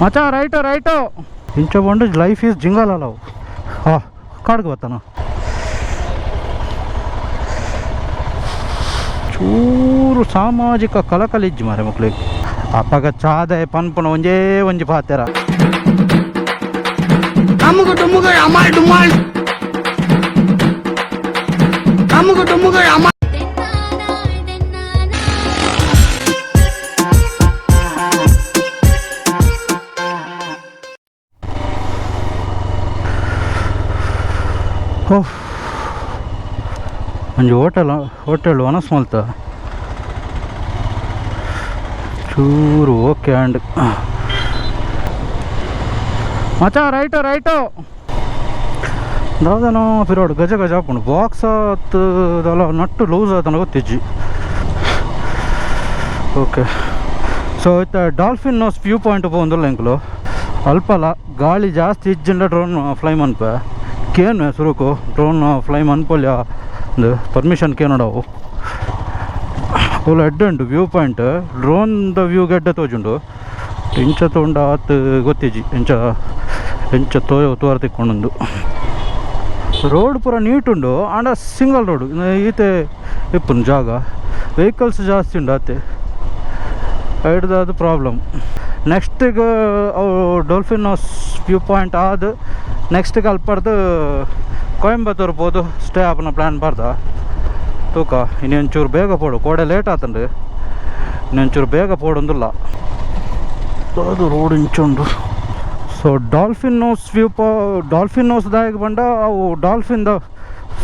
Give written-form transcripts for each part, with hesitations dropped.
ಮಚಾ right right ಇಂಚ ಬಂಡು life is jingle ಅಲ್ಲವು. ಹಾಂ, ಕಾಡ್ಗೆ ಬರ್ತಾನ. ಚೂರು ಸಾಮಾಜಿಕ ಕಲಕಲಿಜ್ಜಿ ಮಾರೆ ಮಕ್ಳಿಗೆ. ಅಪ್ಪಗ ಚಾದೆ ಪನ್ಪುನ ಒಂಜೇ ಒಂಜಿ ಪಾತೆರ. ಅಮ್ಮುಗು ಡುಮ್ಮುಗು ಅಮಾಲ್ ಡುಮಾಲ್, ಅಮ್ಮುಗು ಡುಮ್ಮುಗು ಅಮಾಲ್. ಓಹ್, ಒಂಜಿ ಹೋಟೆಲ್ ಹೋಟೆಲ್ ವನಸ್ ಮಲ್ತ ಚೂರು. ಓಕೆ ಆ್ಯಂಡ್ ಮಚಾ ರೈಟು ರೈಟು. ದಾದನೋ ಪಿರೋಡು ಗಜ ಗಜ ಆಪುಂಡು. ಬಾಕ್ಸ್ ದಾಲ ನಟ್ಟು ಲೂಸ್ ಆತನ ಗೊತ್ತಿಜ್ಜಿ. ಓಕೆ, ಸೊ ಇತ್ತ ಡಾಲ್ಫಿನ್ ನೋಸ್ ವ್ಯೂ ಪಾಯಿಂಟ್ ಪೋವೊಂದುಲ್ಲ ಎಂಕುಲು. ಅಲ್ಪಲ ಗಾಳಿ ಜಾಸ್ತಿ ಇಜ್ಜಿಂಡ ಡ್ರೋನ್ ಫ್ಲೈ ಮನ್ಪೆ ಕೇನ್ವೆ. ಸುರುಕು ಡ್ರೋನ್ ಫ್ಲೈ ಮನ್ಪೊಲ್ಯ ಒಂದು ಪರ್ಮಿಷನ್ ಕೇನೋಡವು. ಅವುಲು ಎಡ್ಡೆ ಉಂಡು view point. Drone the view ಗೆಡ್ಡೆ ತೋಜುಂಡು. ಇಂಚ ತೂಂಡ ಆತ್ ಗೊತ್ತಿಜ್ಜಿ ಎಂಚ ಎಂಚ ತೋ ತೋರ ತಿಕ್ಕೊಂಡುಂದು. ರೋಡ್ ಪೂರ ನೀಟ್ ಉಂಡು, ಆಂಡ ಸಿಂಗಲ್ ರೋಡ್ ಈತೆ ಇಪ್ಪುನು ಜಾಗ. ವೆಹಿಕಲ್ಸ್ ಜಾಸ್ತಿ ಉಂಡು ಆತೆ, ಅದು ಪ್ರಾಬ್ಲಮ್. ನೆಕ್ಸ್ಟಿಗೆ ಅವು ಡಾಲ್ಫಿನ್ ವ್ಯೂ ಪಾಯಿಂಟ್ ಆದ್ ನೆಕ್ಸ್ಟಿಗೆ ಅಲ್ಪರ್ದು ಕೊಯಂಬತ್ತೂರು ಪೋದು ಸ್ಟೇ ಆಪುನ ಪ್ಲ್ಯಾನ್ ಬರ್ದ. ತೂಕ, ಇನ್ನೊಂಚೂರು ಬೇಗ ಪೋಡು. ಕೋಡೆ ಲೇಟ್ ಆತಂಡು, ಇನ್ನೊಂಚೂರು ಬೇಗ ಪೋಡೊಂದುಲ್ಲ. ಅದು ರೋಡ್ ಇಂಚುಂಡು. ಸೊ ಡಾಲ್ಫಿನ್ ನೋಸ್ ವ್ಯೂ ಪಾ ಡಾಲ್ಫಿನ್ ನೋಸ್ ದಾಯೆಗ್ ಪಂಡ ಅವು ಡಾಲ್ಫಿನ್ the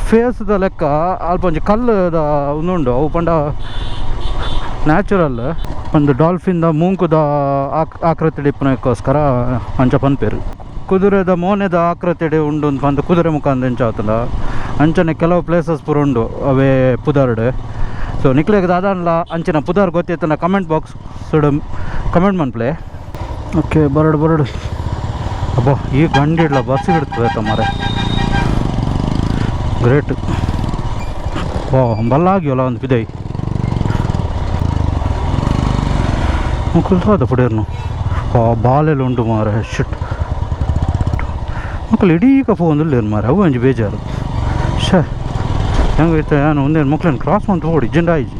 ಫೇಸ್ದ ಲೆಕ್ಕ ಅಲ್ಪ ಒಂಜಿ ಕಲ್ಲುದ ಉಂದುಂಡು. ಅವು ಪಂಡ ನ್ಯಾಚುರಲ್ ಒಂದು ಡಾಲ್ಫಿನ್ the ಮೂಂಕುದ ಆಕೃತಿ ಇಪ್ಪುನಕ್ಕೋಸ್ಕರ ಅಂಚ ಪನ್ಪೆರ್. ಕುದುರೆದ ಮೋನೆದ ಆಕೃತಿ ಉಂಡು ಪಂದ್, ಕುದುರೆ ಮುಖ ಎಂಚ ಆತುಂಡ ಅಂಚನೆ ಕೆಲವು ಪ್ಲೇಸಸ್ ಪೂರ ಉಂಡು ಅವೇ ಪುದರ್ಡ್. ಸೊ ನಿಕ್ಲೆಗ್ ದಾದಾನ್ಲ ಅಂಚಿನ ಪುದರ್ ಗೊತ್ತಿತ್ತನ ಕಮೆಂಟ್ ಬಾಕ್ಸ್ ಕಮೆಂಟ್ ಮನ್ಪ್ಲೆ. ಓಕೆ, ಬರಡು ಬರಡು. ಅಬ್ಬಾ, ಈ ಗಂಡಿಡ್ಲ ಬಸ್ ಹಿಡ್ತದೆ ಮಾರೆ, ಗ್ರೇಟ್. ಓ, ಬಲ್ಲಾಗಿಯಲ್ಲ ಒಂದು ಪಿದೈ ಮುಕ್ಕುಲ್ ಪುಡೇರ್ನು. ಓ, ಬಾಲೆಲ್ಲ ಉಂಡು ಮಾರೆ. ಶಿಟ್, ಮಕ್ಕಳು ಇಡೀ ಕಫ ಒಂದುಲ್ಲೇನು ಮಾರೆ, ಅವು ಒಂಜಿ ಬೇಜಾರು. ಶೇ, ಹೆಂಗೈತೆ ಏನು ಒಂದೇನು ಮಕ್ಳೇನು ಕ್ರಾಸ್ ಮಂತ್ ಓಡಿ ಜಿಂಡ ಆಯ್ಜಿ.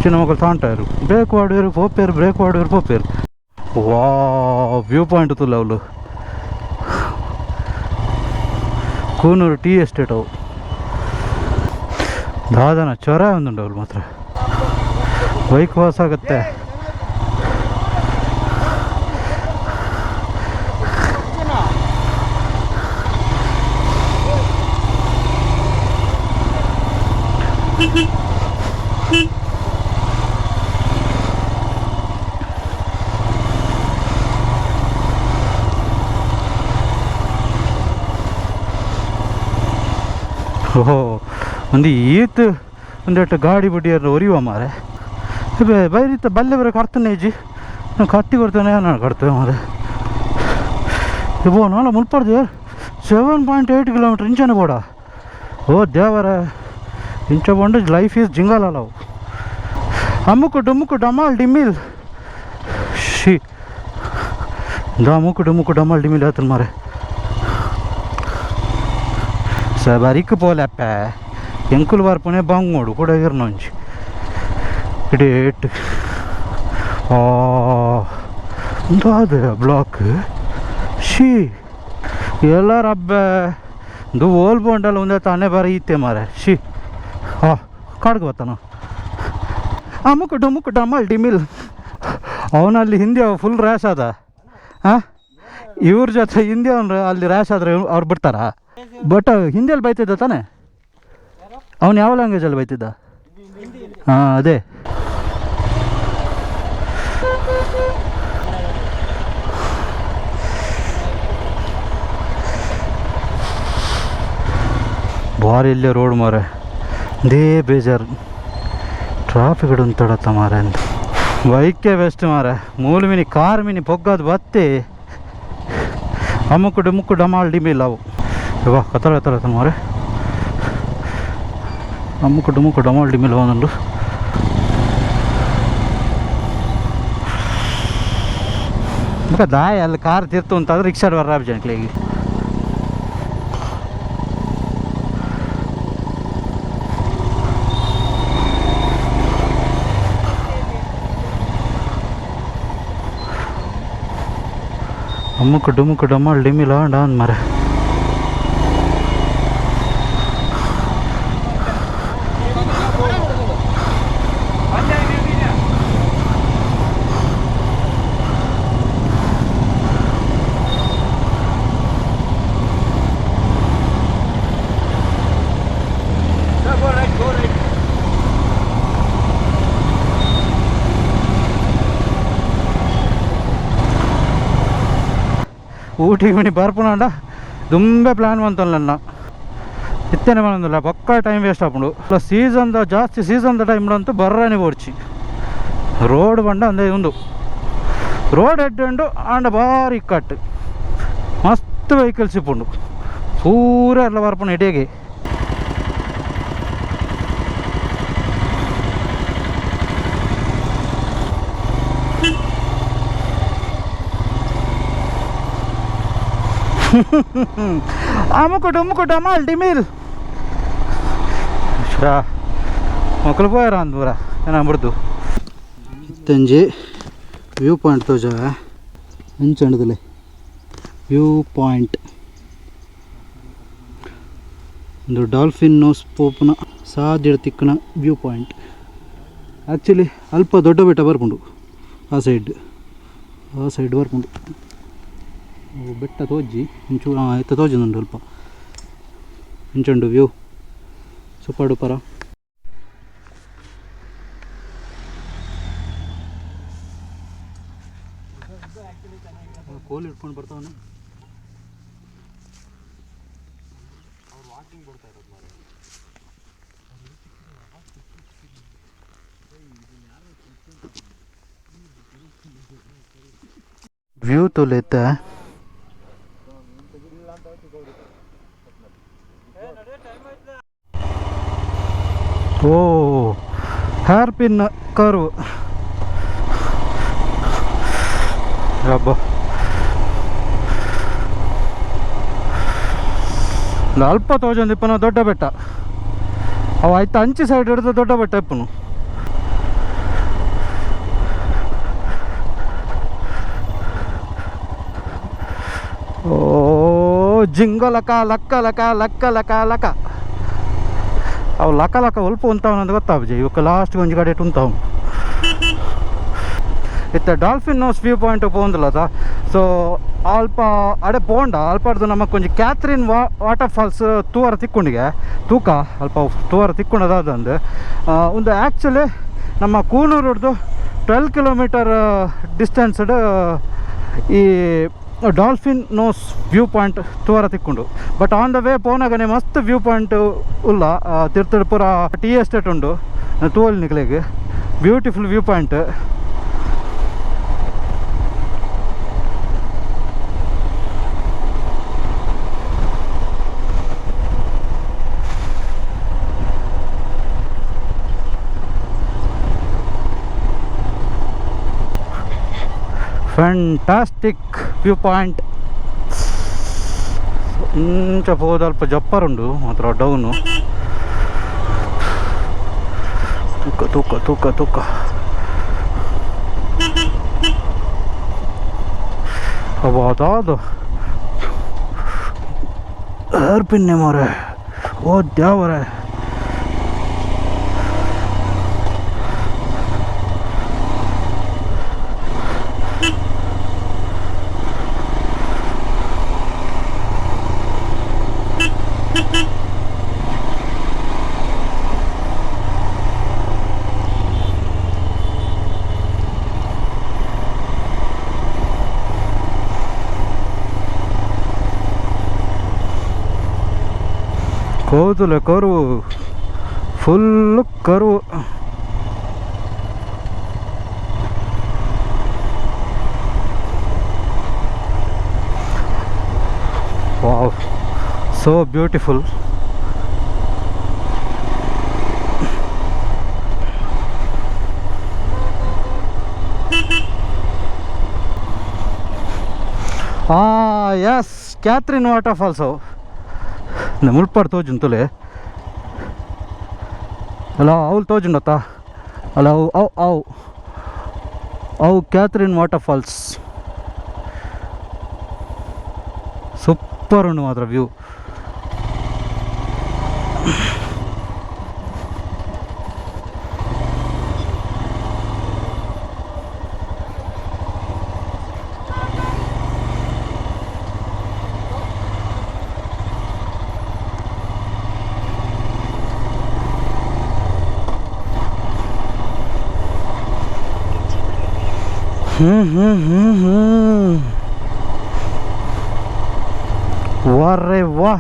ಚಿನ್ನ ಮಕ್ಕಳು ತಾಂಟಾರು, ಬ್ರೇಕ್ ವಾಡುವೆರು ಪೋಪೇರು, ಬ್ರೇಕ್ ವಾಡುವೆರು ಪೋಪೇರು. ವಾ, ವ್ಯೂ ಪಾಯಿಂಟ್ ತುಲ್ಲ ಅವಳು. ಕೂನೂರು ಟೀ ಎಸ್ಟೇಟ್ ಅವು. ದಾದನ ಚೊರ ಒಂದುಂಡು ಅವಳು ಮಾತ್ರ. ಬೈಕ್ ವಾಸ ಆಗುತ್ತೆ. ಓಹೋ, ಒಂದು ಈತ್ ಒಂದೆಟ್ಟು ಗಾಡಿ ಬಡ್ಡಿಯರ್ ಒರಿಯುವ ಮಾರೆ. ಬೈರಿತ್ತ ಬಲ್ಲೆ ಬರ ಕರ್ತನೆ ಇಜ್ಜಿ. ನಾನು ಕತ್ತಿ ಕೊಡ್ತೇನೆ, ನಾನು ಕರ್ತೇವೆ ಮಾರೆ. ಇಬೋ ನಾಳೆ ಮುಲ್ಪರ್ದು 7.8 ಕಿಲೋಮೀಟ್ರ್ ಇಂಚನೆ ಬೋಡ. ಓ ದೇವರ, ಇಂಚ ಬಂಡು ಲೈಫ್ is ಜಿಂಗಲ್ ಅಲ್ಲವು. ಅಮ್ಮುಕು ಡುಮ್ಮುಕು ಡಮಾಲ್ ಡಿಮಿಲ್. She ದಮುಕು ಡುಮುಕು ಡಮಾಲ್ ಡಿಮಿಲ್ ಆತನ ಮಾರೆ. ಬರಿಕ್ ಪೋಲೆಪ್ಪ ಎಂಕುಲು ಬರ್ಪುನೆ ಬಂಗೋಡು ಕೂಡ ಇರ್ನೊಂಜಿ ಇಡೇಟ್. ಅದು ಬ್ಲಾಕ್. She, ಎಲ್ಲಾರ ಹಬ್ಬ ಇದು ಓಲ್ ಬೋಂಡಲ್ಲ ಒಂದೇ ತಾನೇ ಬರ ಈತೆ ಮಾರೆ. She, ಹಾ, ಕಾಡ್ಗೆ ಬರ್ತಾನ. ಅಮುಕ್ ಡುಮುಕ್ ಡಮಾಲ್ ಡಿಮಿಲ್. ಅವನಲ್ಲಿ ಹಿಂದಿ ಫುಲ್ ರ್ಯಾಶ್ ಅದ. ಹಾಂ, ಇವ್ರ ಜೊತೆ ಹಿಂದಿ ಅವನು ಅಲ್ಲಿ ರ್ಯಾಶ್ ಆದರೆ ಅವ್ರು ಬಿಡ್ತಾರಾ? ಬಟ್ ಹಿಂದಿಯಲ್ಲಿ ಬೈತಿದ್ದ ತಾನೆ ಅವನು? ಯಾವ ಲ್ಯಾಂಗ್ವೇಜಲ್ಲಿ ಬೈತಿದ್ದ? ಹಾಂ, ಅದೇ. ಭಾರಿ ಇಲ್ಲೇ ರೋಡ್ ಮಾರೆ. ಇದೇ ಬೇಜಾರು, ಟ್ರಾಫಿಕ್ ಉಂತಡತ್ತ ಮಾರೆ ಅಂತ. ಬೈಕೇ ಬೆಸ್ಟ್ ಮಾರೆ. ಮೂಲು ಮಿನಿ ಕಾರ್ ಮಿನಿ ಪೊಗ್ಗದು ಬತ್ತಿ ಅಮ್ಮುಕು ಡುಮುಕ್ಕು ಡಮಾಲ್ ಡಿಮಿಲ್ ಅವು. ಇವಾ ಕತ್ತಲ ಕತ್ತಲ ಮಾರೆ. ಅಮ್ಮುಕು ಡುಮುಕ್ಕು ಡಮಾಲ್ ಡಿಮಿಲ್ ಒಂದುಂಡು. ದಾಯ ಅಲ್ಲಿ ಕಾರ್ ತಿರ್ತು ಅಂತಂದ್ರೆ ರಿಕ್ಷಾಡ್ ಬರ್ರ ಜನಕ್ಲಿಗೆ. ಅಮ್ಮುಕು ಡುಮುಕು ಡಮಾಲ್ ಡಿಮಿಲ ಡಾನ್ ಮರೆ. ಊಟಿಗೆ ಮಣಿ ಬರ್ಪುನಾಂಡ ದುಂಬೆ ಪ್ಲ್ಯಾನ್ ಮಂತಲ್ಲ ಇತ್ತೇನೆ ಬಂದಿಲ್ಲ, ಪಕ್ಕ ಟೈಮ್ ವೇಸ್ಟ್ ಆಪುಂಡು. ಸೀಸನ್ದ ಜಾಸ್ತಿ ಸೀಸನ್ದ ಟೈಮ್ ಅಂತೂ ಬರ್ರನೆ ಬೋಡ್ಚಿ. ರೋಡ್ ಬಂಡ ಅಂದೇ ಉಂದು ರೋಡ್ ಎಡ್ಡೆ ಉಂಡು, ಆಂಡ ಬಾರಿ ಇಕ್ಕಟ್ಟು, ಮಸ್ತ್ ವೆಹಿಕಲ್ಸ್ ಇಪ್ಪುಂಡು, ಪೂರ ಎಲ್ಲ ಬರ್ಪುಂಡು ಇಡೀಗೆ. ಅಮುಕು ಡುಮುಕು ಡಮಾಲ್ ಡಿಮಿಲ್ ಮೊಕ್ಕಲು ಪೋಯರ ಅಂದ್ ಪೂರ ಏನ ಬಿಡ್ದು. ಇತ್ತಂಜಿ ವ್ಯೂ ಪಾಯಿಂಟ್ ತೋಜಾವ ಅಂಚಂಡದಲೆ ವ್ಯೂ ಪಾಯಿಂಟ್. ಒಂದು ಡಾಲ್ಫಿನ್ ನೋಸ್ ಪೋಪುನ ಸಾದಿಡ್ ತಿಕ್ಕುನ view point. Actually ಅಲ್ಪ ದೊಡ್ಡ ಬೆಟ್ಟ ಬರ್ಪುಂಡು, ಆ ಸೈಡ್, ಆ ಸೈಡ್ ಬರ್ಪುಂಡು. ಅವು ಬೆಟ್ಟ ತೋಜಿ ಇಂಚು ಇತ್ತ ತೋಜೊಂದುಂಡು ಅಲ್ಪ. ಇಂಚುಂಡು view, super duper. ಕೋಲ್ ಹಿಡ್ಕೊಂಡು ಬರ್ತಾವನೆ. ವ್ಯೂ ತೋಲೆತ್ತ. ಓ hair pin curve ಅಬ್ಬ. ಅಲ್ಪ ತೋಜೊಂದು ಇಪ್ಪನ ದೊಡ್ಡ ಬೆಟ್ಟ. ಅವು ಆಯ್ತು ಅಂಚಿ ಸೈಡ್ ಹಿಡಿದು ದೊಡ್ಡ ಬೆಟ್ಟ ಇಪ್ಪನು. ಓ ಜಿಂಗಲಕ ಲಕ್ಕ ಲಕ ಲಕ್ಕ ಲಕ ಲಕ. ಅವು ಲಕ ಲಕ ಒಲ್ಪ ಉಂತಾವನಂದು ಗೊತ್ತಾಪುಜಿ. ಇವಕ್ಕೆ ಲಾಸ್ಟ್ ಒಂಜಿ ಕಡೆ ಉಂತಾವು. ಇತ್ತೆ dolphin nose view point ಪೋಂದುಲತ. So ಅಲ್ಪ ಅಡೆ ಪೋಂಡ ಅಲ್ಪಡ್ದು ನಮಕ್ ಒಂಜಿ Catherine water falls ತೂವರ ತಿಕ್ಕುಂಡಿಗೆ ತೂಕ ಅಲ್ಪ ತೂವರ ತಿಕ್ಕುಂಡದಾದಂದು. ಒಂದು ಆ್ಯಕ್ಚುಲಿ ನಮ್ಮ ಕೂನೂರುಡ್ದು 12 ಕಿಲೋಮೀಟರ್ ಡಿಸ್ಟೆನ್ಸ್ಡ್ ಈ dolphin nose view point ತೂವರ ತಿಕ್ಕುಂಡು. But on the way ಪೋನಾಗನೆ ಮಸ್ತ್ ವ್ಯೂ ಪಾಯಿಂಟ್ ಉಲ್ಲ. ತಿರ್ತುಡು ಪೂರ ಟೀ ಎಸ್ಟೇಟ್ ಉಂಡು, ತೂವಲ್ ನಿಕ್ಲೆಗ್ beautiful view point. Fantastic view point. ಇಂಚ ಪೋದು ಅಲ್ಪ ಜಪ್ಪರುಂಡು ಮಾತ್ರ ಡೌನು. ತೂಕ ತೂಕ ತೂಕ ತೂಕ. ಅದಾದು ಏರ್ ಪಿನ್ನೆ ಮಾರೆ. ಓ ದ್ಯಾವರೆ. ಕೋದುಲ ಕರುವು, ಫುಲ್ಲು ಕರುವು. Wow, so beautiful. ಆ ಎಸ್, ಕ್ಯಾಥ್ರಿನ್ ವಾಟರ್ ಫಾಲ್ಸ್ ಅವು. ಮುಲ್ಪಾಡ್ ತೋಜುಂತುಲೆ ಅಲ್ಲ, ಅವ್ಲು ತೋಜುಂಡತ್ತ ಅಲ್ಲ, ಅವು ಅವು ಅವು ಅವು ಕ್ಯಾಥ್ರಿನ್ ವಾಟರ್ ಫಾಲ್ಸ್. ಸೂಪರ್ ಉಂಡು ಮಾತ್ರ ವ್ಯೂ. ಹ್ಞೂ ಹ್ಞೂ ಹ್ಞೂ ಹ್ಞೂ ವಾರೇ ವಾ.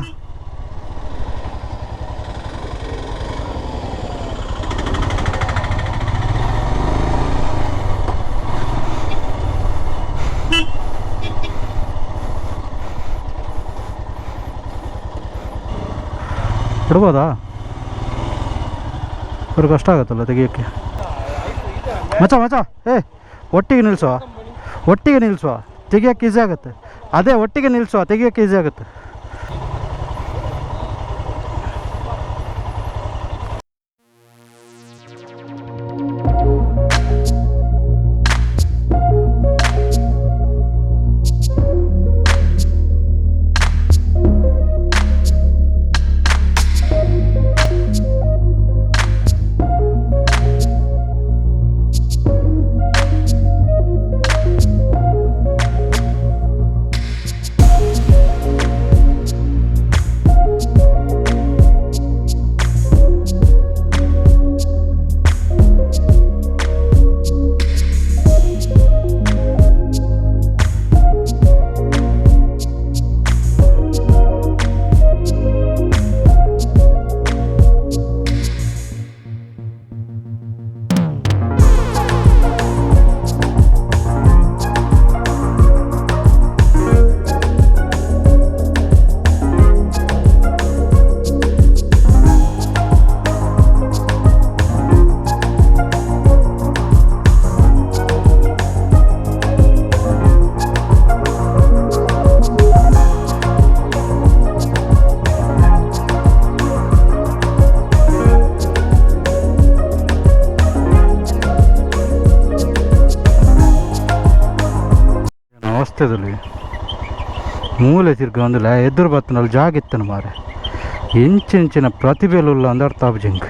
ಬಿಡ್ಬೋದಾ? ಅವ್ರಿಗೆ ಕಷ್ಟ ಆಗುತ್ತಲ್ಲ ತೆಗಿಯೋಕ್ಕೆ. ಮಚ್ಚ ಮಚ್ಚ, ಏ ಒಟ್ಟಿಗೆ ನಿಲ್ಲಿಸುವ, ಒಟ್ಟಿಗೆ ನಿಲ್ಲಿಸುವ, ತೆಗಿಯೋಕ್ಕೆ ಈಸಿ ಆಗುತ್ತೆ. ಅದೇ ಒಟ್ಟಿಗೆ ನಿಲ್ಲಿಸುವ, ತೆಗಿಯೋಕ್ಕೆ ಈಸಿ ಆಗುತ್ತೆ. ಅವಸ್ಥೆದಲ್ಲಿ ಮೂಲೆ ತಿರ್ಗ ಒಂದಿಲ್ಲ ಎದುರು ಬತ್ತನಲ್ಲಿ ಜಾಗ ಇತ್ತನ ಮಾರೆ. ಇಂಚಿಂಚಿನ ಪ್ರತಿಭೆಲುಲ್ಲ ಅಂದ ಅರ್ಥ ಜಿಂಕ್.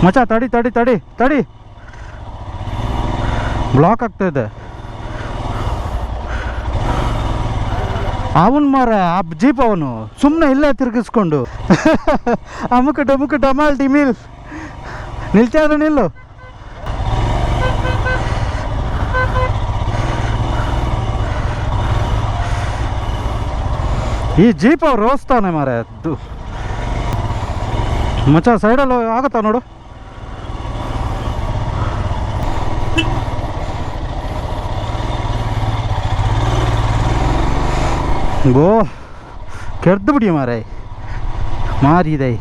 ಮಚ್ಚ, ತಡಿ ತಡಿ ತಡಿ ತಡಿ, ಬ್ಲಾಕ್ ಆಗ್ತಾ ಇದೆ. ಅವನ್ ಮಾರ, ಆ ಜೀಪ್ ಅವನು ಸುಮ್ಮನೆ ಇಲ್ಲೇ ತಿರುಗಿಸ್ಕೊಂಡು ಅಮುಕ ಡಮುಕ ಡಮಾಲ್ ಡಿಮಿಲ್ ನಿಲ್ತಾ ನಿಲ್ಲು. ಈ ಜೀಪ್ ಅವ್ರು ರೋಸ್ತಾನೆ ಮಾರೆ. ಮಚ್ಚ, ಸೈಡಲ್ಲಿ ಆಗುತ್ತಾ ನೋಡು. ಗೋ ಕೆಡ್ದು ಬಿಡಿ ಮಾರೆ, ಮಾರಿದೆ.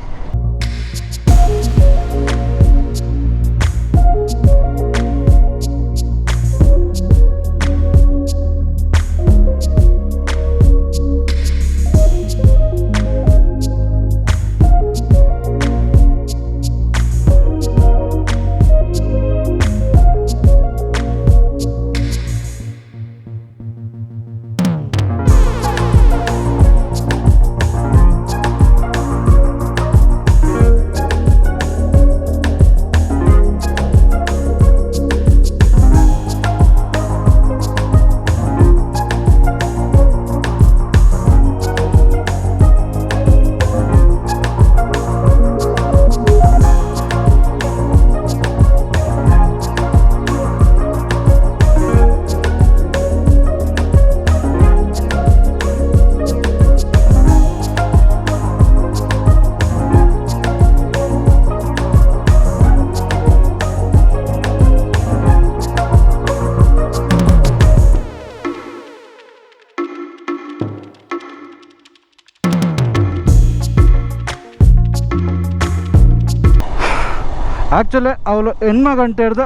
Actually ಅವಳು ಎಣ್ಮ ಗಂಟೆ ಹಿಡ್ದು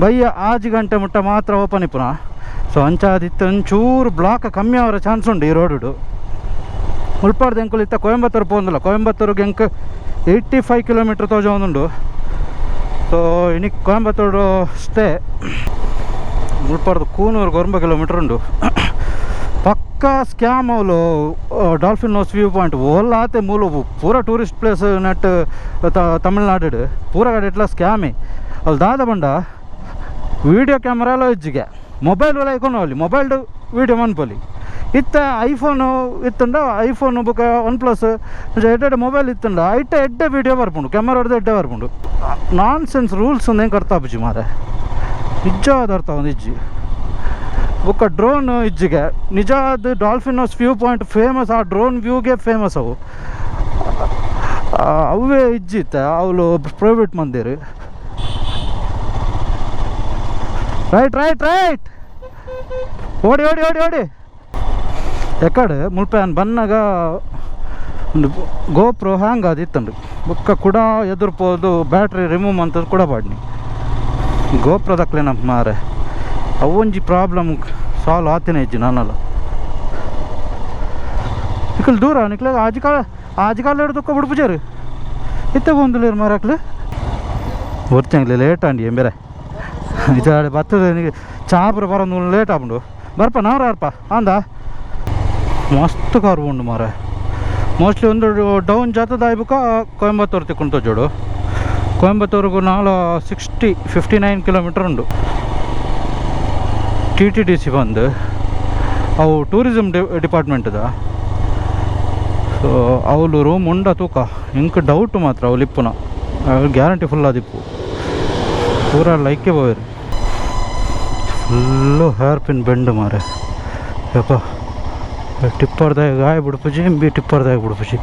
ಬಯ್ಯ ಆಜು ಗಂಟೆ ಮುಟ್ಟ ಮಾತ್ರ ಓಪನ್ ಇಪ್ಪುನ. ಸೊ ಅಂಚಾದಿತ್ತು ಒಂಚೂರು ಬ್ಲಾಕ್ ಕಮ್ಮಿ ಅವರ ಚಾನ್ಸ್ ಉಂಡು ಈ ರೋಡು. ಮುಲ್ಪಾಡ್ದು ಎಂಕುಲು ಇತ್ತ ಕೊಯಂಬತ್ತೂರು ಪೋಂದಿಲ್ಲ, ಕೊಯಂಬತ್ತೂರಿಗೆ ಎಂಕ್ 85 ಕಿಲೋಮೀಟ್ರ್ ತೋಜೊಂದುಂಡು. ಸೊ ಇನಿ ಕೊಯಂಬತ್ತೂರು ಸ್ಟೇ. ಮುಲ್ಪಾಡ್ದು ಕೂನೂರು 9 ಕಿಲೋಮೀಟ್ರ್ ಉಂಡು. ಪಕ್ಕಾ ಸ್ಕ್ಯಾಮ್ ಅವಳು dolphin nose view point ಓಲ್ಲ ಆತೆ ಮೂಲು ಪೂರ tourist place net Tamil Nadu ಪೂರ ಕಡೆ ಇಟ್ಲ ಸ್ಕ್ಯಾಮೇ. ಅಲ್ಲಿ ದಾದ ಬಂಡ ವೀಡಿಯೋ ಕ್ಯಾಮ್ರಾ ಎಲ್ಲ ಇಜ್ಜಿಗೆ, ಮೊಬೈಲ್ ಒಲ ಇಕೊಂಡು ಅಲ್ಲಿ ಮೊಬೈಲ್ ವೀಡಿಯೋ ಮನ್ಪೊಲಿ. ಇತ್ತ ಐಫೋನು ಇತ್ತುಂಡ, ಐಫೋನ್ ಬೊಕ ಒನ್ ಪ್ಲಸ್ ಎಡ್ಡೆ ಮೊಬೈಲ್ ಇತ್ತುಂಡ ಐಟ ಎಡ್ಡೆ ವೀಡಿಯೋ ಬರ್ಪುಂಡು, ಕ್ಯಾಮರಾ ಹೊಡೆದು ಎಡ್ಡೆ ಬರ್ಪುಂಡು. ನಾನ್ ಸೆನ್ಸ್ ರೂಲ್ಸ್ ಒಂದೇನು ಕರ್ತಾಪುಜಿ ಮಾರೆ, ನಿಜವಾದ ಅರ್ಥ ಒಂದು ಇಜ್ಜಿ. ಬೊಕ್ಕ ಡ್ರೋನ್ ಇಜ್ಜಿಗೆ ನಿಜ ಅದು dolphin nose view point famous, ಆ ಡ್ರೋನ್ ವ್ಯೂಗೆ ಫೇಮಸ್ ಅವು. ಅವೇ ಇಜ್ಜಿತ್ತ ಅವಳು ಪ್ರೈವೇಟ್ ಮಂದಿರು. Right right right ಓಡಿ ಓಡಿ ಓಡಿ ಓಡಿ ಎಕಡೆ ಮುಲ್ಪೆ ಬನ್ನಾಗ ಒಂದು ಗೋಪ್ರೋ ಹ್ಯಾಂಗ್ ಅದು ಇತ್ತಂಡು. ಬೊಕ್ಕ ಕೂಡ ಎದುರ್ಪೋದು ಬ್ಯಾಟ್ರಿ ರಿಮೂವ್ ಅಂತದ್ದು ಕೂಡ ಪಾಡ್ನಿ ಗೋಪ್ರದಕ್ಲೆ ನಮ್ಮ ಮಾರೆ. ಅವೊಂಜಿ ಪ್ರಾಬ್ಲಮ್ ಸಾಲ್ವ್ ಆತಿನ ಇಜ್ಜಿ ನಾನಲ್ಲ. ನಿಕಲ್ ದೂರ ನಿಕ್ಲೆ ಆಜಿಕಾಲ ಆಜಿಕಾಲ ಹಿಡ್ದು ಬಿಡ್ಪುಜಾರು ಇತ್ತೆ ಬಂದುಲೇರು ಮಾರಾಕ್ಲೆ ಒರ್ಚಂಗ್ಲೆ ಲೇಟ್ ಆಂಡಿ ಎಂಬೇರೆ ಇದಾಡೆ ಬತ್ತದ ಚಾಪುರ ಬರೋದು ಲೇಟ್ ಆಪುಂಡು. ಬರ್ಪ ನಾವ್ರ ಅಂದ ಮಸ್ತ್ ಕಾರ್ ಉಂಡು ಮಾರೆ. ಮೋಸ್ಟ್ಲಿ ಒಂದು ಡೌನ್ ಜಾತದ ಆಯ್ಬುಕ ಕೊಯಂಬತ್ತೂರು ತಿಕ್ಕೊಂತ ಜೋಡು. ಕೊಯಂಬತ್ತೂರುಗು ನಾಲ್ 59 ಕಿಲೋಮೀಟರ್ ಉಂಡು. T T D C ಬಂದು ಅವು ಟೂರಿಸಮ್ ಡಿಪಾರ್ಟ್ಮೆಂಟ್ದ. ಸೊ ಅವಳು ರೂಮ್ ಉಂಡ ತೂಕ ಇಂಕ್ ಡೌಟ್ ಮಾತ್ರ ಅವಳು ಇಪ್ಪುನ ಗ್ಯಾರಂಟಿ ಫುಲ್ ಆದಿಪ್ಪು. ಪೂರ ಲೈಕೆ ಪೋಯರು. Full hair pin bend ಮಾರೆ. ಯಪ್ಪ ಟಿಪ್ಪರ್ದಾಗ ಗಾಯ ಬಿಡ್ಪುಜಿ ಬಿ ಟಿಪ್ಪರ್ದಾಗ ಬಿಡ್ಪುಜಿ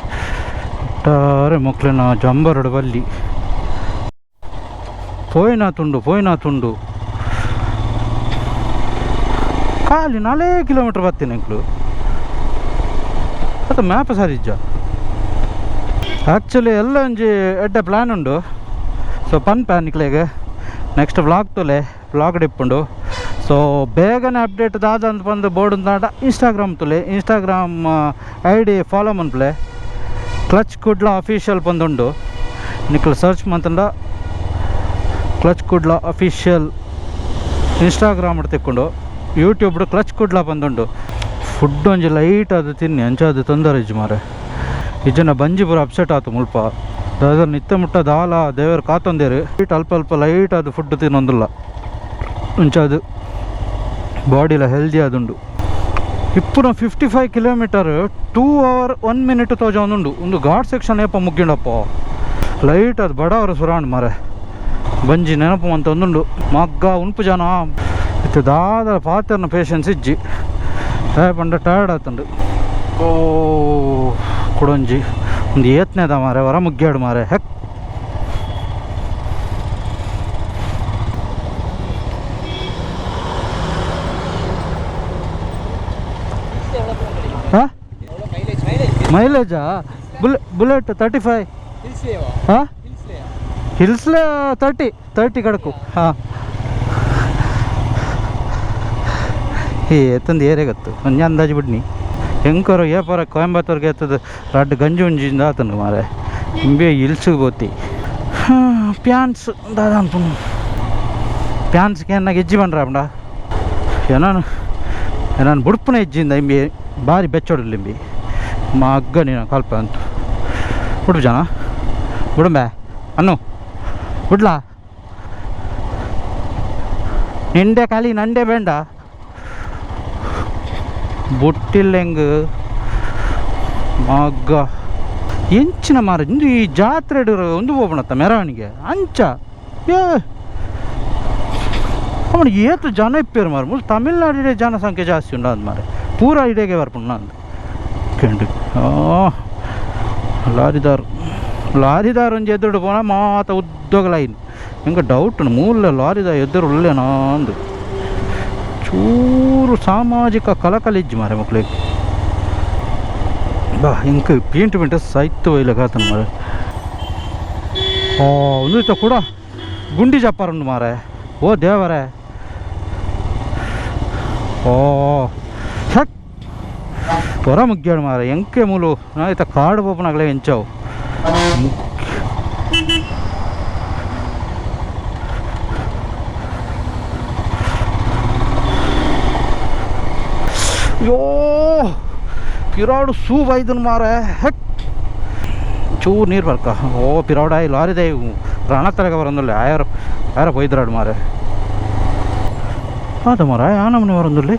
ಒಟ್ಟಾರೆ ಮಕ್ಳಿನ ಜಂಬರಡು ಬಲ್ಲಿ ಪೋಯಿನ ತುಂಡು ಪೋಯಿನ ತುಂಡು ಖಾಲಿ 4 ಕಿಲೋಮೀಟ್ರ್ ಬರ್ತೀನಿ ಎಂಕ್ಲು. ಅದು ಮ್ಯಾಪ್ ಸರಿಜ್ಜ ಆ್ಯಕ್ಚುಲಿ ಎಲ್ಲ ಒಂಜಿ ಎಡ್ಡೆ ಪ್ಲ್ಯಾನ್ ಉಂಡು. ಸೊ ಪನ್ ಪ್ಯಾನ್ ನಿಕ್ಲೆಗ್ ನೆಕ್ಸ್ಟ್ ವ್ಲಾಗ್ ತೊಲೆ ವ್ಲಾಗ್ ಡಿಪ್ಪುಂಡು. ಸೊ ಬೇಗನೆ ಅಪ್ಡೇಟ್ ದಾದ ಅಂತ ಬಂದು ಬೋರ್ಡ್ ಅಂತ ಇನ್ಸ್ಟಾಗ್ರಾಮ್ ತುಲೆ, Instagram I D follow ಮನ್ಪ್ಲೆ clutch Kudla official ಬಂದುಂಡು. ನಿಕ್ಲು search ಮಂತಂಡ clutch Kudla official Instagram ತಿಕ್ಕೊಂಡು YouTube clutch Kudla ಬಂದುಂಡು. Food ಒಂಜಿ ಲೈಟ್ ಅದು ತಿನ್ನಿ ಅಂಚ ಅದು ತೊಂದರೆ ಇಜ್ಜಿ ಮಾರೆ. ಇಜ್ಜನ ಬಂಜಿ ಪೂರ ಅಪ್ಸೆಟ್ ಆತು ಮುಲ್ಪ ದಾದ ನಿತ್ಯ ಮುಟ್ಟ ದಾಲ ದೇವರು ಕಾತೊಂದೇರು. ಲೈಟ್ ಅಲ್ಪ ಅಲ್ಪ ಲೈಟ್ ಅದು ಫುಡ್ ತಿನ್ನೊಂದಿಲ್ಲ ಅಂಚ ಅದು ಬಾಡಿಲ ಹೆಲ್ದಿ ಆದುಂಡು. ಇಪ್ಪುನ 55 kilometre 2 hour 1 minute ತೋಜೊಂದುಂಡು. ಒಂದು ಘಾಟ್ ಸೆಕ್ಷನ್ ಏಪ ಮುಗ್ಗಿಂಡಪ್ಪ. ಲೈಟ್ ಅದು ಬಡವರ ಸುರಾಂಡ್ ಮಾರೆ. ಬಂಜಿ ನೆನಪು ಅಂತ ಒಂದುಂಡು ಮಗ್ಗ ಉಂಪು ಜನ ಇತ್ತು ದಾದ ಪಾತೆರ್ನ ಪೇಷನ್ಸ್ ಇಜ್ಜಿ ಪಂಡ ಟಯರ್ಡ್ ಆತುಂಡು. ಓ ಕುಡೊಂಜಿ ಒಂದು ಏತ್ನೇದ ಮಾರೆ ಹೊರ ಮುಗ್ಗ್ಯಾಡು ಮಾರೆ ಹೆಕ್. ಹಾಂ ಮೈಲೇಜಾ ಬುಲೆಟ್ 35. ಹಾಂ ಹಿಲ್ಸ್ಲೇ 30 ಕಡಕು. ಹಾಂ ಏತಂದು ಏರೇ ಗೊತ್ತು ಒಂಜಿ ಅಂದಾಜು ಬಿಡ್ನಿ ಎಂಕರು ಏಪರ ಕೊಯಂಬತ್ತೂರ್ಗೆ ಎತ್ತದ ರಡ್ಡ್ ಗಂಜಿ ಒಂಜಿಂದ ಆತನು ಮಾರೆ ಇಂಬೆ ಹಿಲ್ಸ್ಗೆ ಬೋತಿ. ಪ್ಯಾನ್ಸ್ ದಾದ ಅನ್ಪುನು ಪ್ಯಾನ್ಸ್ ಕೇನ್ನಾಗ ಹೆಜ್ಜಿ ಬಂಡ್ರ ಅಪ್ಪಂಡ ಏನಾನು ಏನಾನು ಬುಡ್ಪುನ ಹೆಜ್ಜಿಂದ ಇಂಬಿ ಭಾರಿ ಬೆಚ್ಚೊಡಲಿ ಇಂಬಿ ಮಗ್ಗ ನೀನು ಕಲ್ಪ ಅಂತು ಬಿಡು ಜನ ಬಿಡುಂಬೆ ಅನ್ನು ಬಿಡ್ಲಾ ನಿಂಡೆ ಖಾಲಿ ನಂಡೆ ಬೇಡ ಬುಟ್ಟಿಲ್ಲೆಂಗ್ ಮಗ್ಗ ಎಂಚಿನ ಮಾರ ಇಂದು ಈ ಜಾತ್ರೆ ಒಂದು ಹೋಗೋಣತ್ತ ಮೆರವಣಿಗೆ ಅಂಚ ಏ ಅವನು ಏತು ಜನ ಇಪ್ಪೇರು ಮಾರ ಮುಲ್ ತಮಿಳ್ನಾಡಿಡೆ ಜನಸಂಖ್ಯೆ ಜಾಸ್ತಿ ಉಂಡು ಅಂದ್ ಮಾರೆ ಪೂರ ಇಡೆಗೆ ಬರ್ಪುಂಡು ನಂದು ಕೆಂಡು ಲಾರಿದಾರ್ ಲಾರಿದಾರ್ ಒಂಜಿ ಎದುರು ಪೋನ ಮಾತ ಉದ್ದಗ ಲೈನ್ ಎಂಕ ಡೌಟ್ ಉಂಡು ಮೂಲ ಲಾರಿದ ಎದುರು ಉಲ್ಲೇನಾ ಅಂದು ಚೂರು ಸಾಮಾಜಿಕ ಕಲಕಲಿಜ್ಜಿ ಮಾರೆ ಮಕ್ಳಿಗೆ ಬಾ ಇಂಕ ಪೀಂಟು ಪೀಂಟು ಸೈತು ಒಯ್ಲಕಾತನ ಮಾರೆ. ಓ ಒಂದು ಕೂಡ ಗುಂಡಿ ಜಪ್ಪಾರುಂಡು ಮಾರೆ. ಓ ದೇವರೇ. ಓ ಹಕ್ ಪೊರ ಮುಗ್ಯಾಡು ಮಾರೆ. ಎಂಕೆ ಮೂಲು ಇತ್ತ ಕಾಡು ಪೋಪುನಗಲೇ ಎಂಚವು. ಯೋ ಪಿರಾಡು ಸೂ ಬೈದನ್ ಮಾರೆ. ಹೆಕ್ ಚೂರು ನೀರು ಬರ್ಕ. ಓ ಪಿರಾಡ ಲಾರಿದೆ ರಣತರಗ ಬರಂದುಲ್ಲೆ. ಆಯಾರ ಆಯಾರ ಪೊಯ್ದ್ರಾಡು ಮಾರೆ. ಆತ ಮಾರ ಯಾನಮನೆ ಬರಂದುಲ್ಲೆ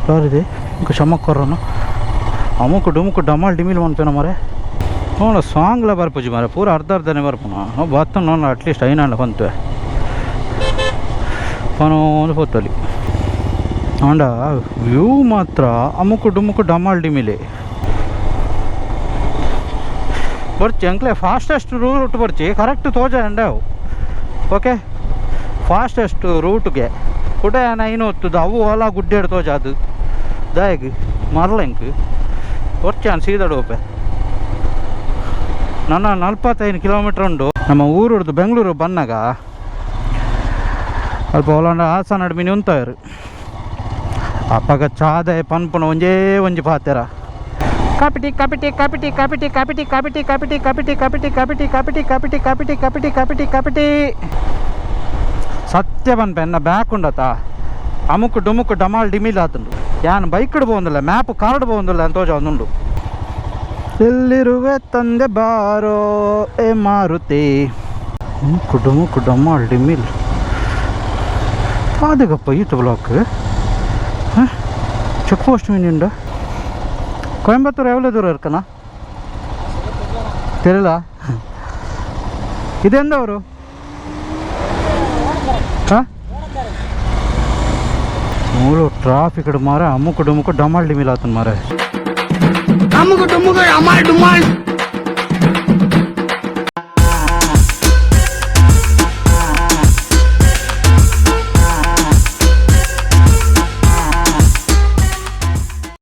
ಲಾರಿದೆ. ಇಂಕ ಶಮಕ್ ಕೊರ್ರನ ಅಮುಕ್ ಡುಮುಕ್ ಡಮಾಲ್ ಡಿಮಿಲ್ ಮನ್ಪೇನ ಮಾರೆ. ನೋಡ ಸಾಂಗ್ಲ ಬರ್ಪುಜಿ ಮಾರೆ, ಪೂರ ಅರ್ಧ ಅರ್ಧನೇ ಬರ್ಪುನ. ಬತ್ತ ನೋಡ ಅಟ್ಲೀಸ್ಟ್ ಐನಾಂಡ ಪಂತುವೆ ಪನೋಂದು ಪೋತಲಿ. ಆಂಡ ವ್ಯೂ ಮಾತ್ರ ಅಮುಕ್ ಡುಮುಕ್ ಡಮಾಲ್ ಡಿಮಿಲೆ ಬರ್ಚಿ. ಅಂಕ್ಲೆ ಫಾಸ್ಟೆಸ್ಟ್ ರೂಟ್ ಬರ್ಚಿ, ಕರೆಕ್ಟ್ ತೋಜ ಅಂಡವು. ಓಕೆ ಫಾಸ್ಟೆಸ್ಟ್ ರೂಟ್ಗೆ ಕುಡ ಐನು ಹೊತ್ತುದು ಅವು ಓಲಾ ಗುಡ್ಡೇಡು ತೋಜಾದು ದಾಯಗ್ ಮರ್ಲೆಂಕ್ ವರ್ಚಾನ್ ಸೀದಡು ಓಪೆ. ನನ್ನ 45 ಕಿಲೋಮೀಟ್ರ್ ಉಂಡು ನಮ್ಮ ಊರುಡ್ದು ಬೆಂಗಳೂರು ಬನ್ನಾಗ. ಅಲ್ಪ ಓಲಾಂಡ ಹಾಸನ ಮಿನಿ ಉಂತಾಯರು. ಅಪ್ಪಗ ಚಾದೆ ಪನ್ಪುನ ಒಂಜೇ ಒಂಜಿ ಪಾತೆರ, ಕಾಪಿಟಿ ಕಾಪಿಟಿ ಕಾಪಿಟಿ ಕಾಪಿಟಿ ಕಾಪಿಟಿ ಕಾಪಿಟಿ ಕಾಪಿಟಿ ಕಾಪಿಟಿ ಕಾಪಿಟಿ ಕಾಪಿಟಿ ಕಾಪಿಟಿ ಕಾಪಿಟಿ ಕಾಪಿಟಿ ಕಾಪಿಟಿ ಕಾಪಿಟಿ ಕಾಪಿಟಿ. ಸತ್ಯ ಪನ್ಪೆ, ಎನ್ನ ಬ್ಯಾಕ್ ಉಂಡತ ಅಮುಕ್ ಡುಮುಕ್ ಡಮಾಲ್ ಡಿಮಿಲ್ ಆತುಂಡು. ಯಾನ್ ಬೈಕ್ಡ್ ಪೋವೊಂದುಲ್ಲೆ, ಮ್ಯಾಪ್ ಕಾರ್ಡ್ ಪೋವೊಂದುಲ್ಲೆ ಅಂತ ತೋಜಾವೊಂದುಂಡು. ಎಲ್ಲಿರುವೆ ತಂದೆ ಬಾರೋ ಏ ಮಾರುತಿ. ಡುಮುಕ್ ಡುಮುಕ್ ಡಮಾಲ್ ಡಿಮಿಲ್ ಪಾದಗಪ್ಪ ಈತ ಬ್ಲಾಕ್ ಚೆಕ್ ಪೋಸ್ಟ್ ಮೀನಿಂಡ. கோயம்புத்தூர் எவ்வளோ தூரம் இருக்குண்ணா? தெரியல. இது எந்த ஊரு? ஆ ಮೂರು ಟ್ರಾಫಿಕ್ ಮಾರ. ಅಮುಕ್ ಡುಮುಕ್ ಡಮಾಲ್ ಡಿಮಿಲ್ ಆತನ ಮಾರೆ. ಅಮುಕ್ ಡುಮುಕ್ ಅಮಾಲ್ ಡುಮಾಲ್.